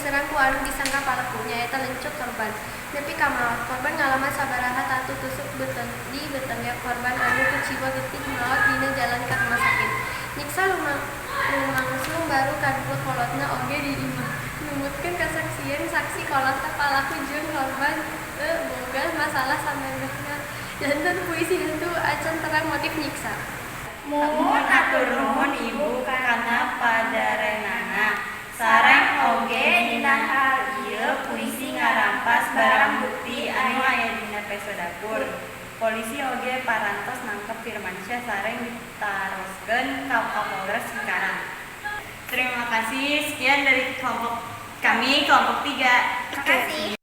diserang ku anu disangka palaku, nyaeta leunceuk korban. Nepi ka maot. Korban ngalaman sabaraha tatu tusuk beuteung di beuteungna. Korban anu kuciwa getih maot dina jalan ka rumah sakit. Nyiksa lumangsung baru kadua kolotna oge di imah. Numutkeun kasaksian saksi, kolotna palaku jeung korban teu boga masalah samemehna. Janten puisi hantu acan terang motif nyiksa. Muhun, hatur nuhun, Ibu, kana padarenganna. Sareng oge dina hal ieu puisi ngarampas barang bukti anu aya dina peso dapur. Polisi oge parantos nangkep Firmansyah sareng ditaroskeun ka Kapolres Cikarang. Terima kasih, sekian dari kelompok kami, kelompok 3. Terima kasih.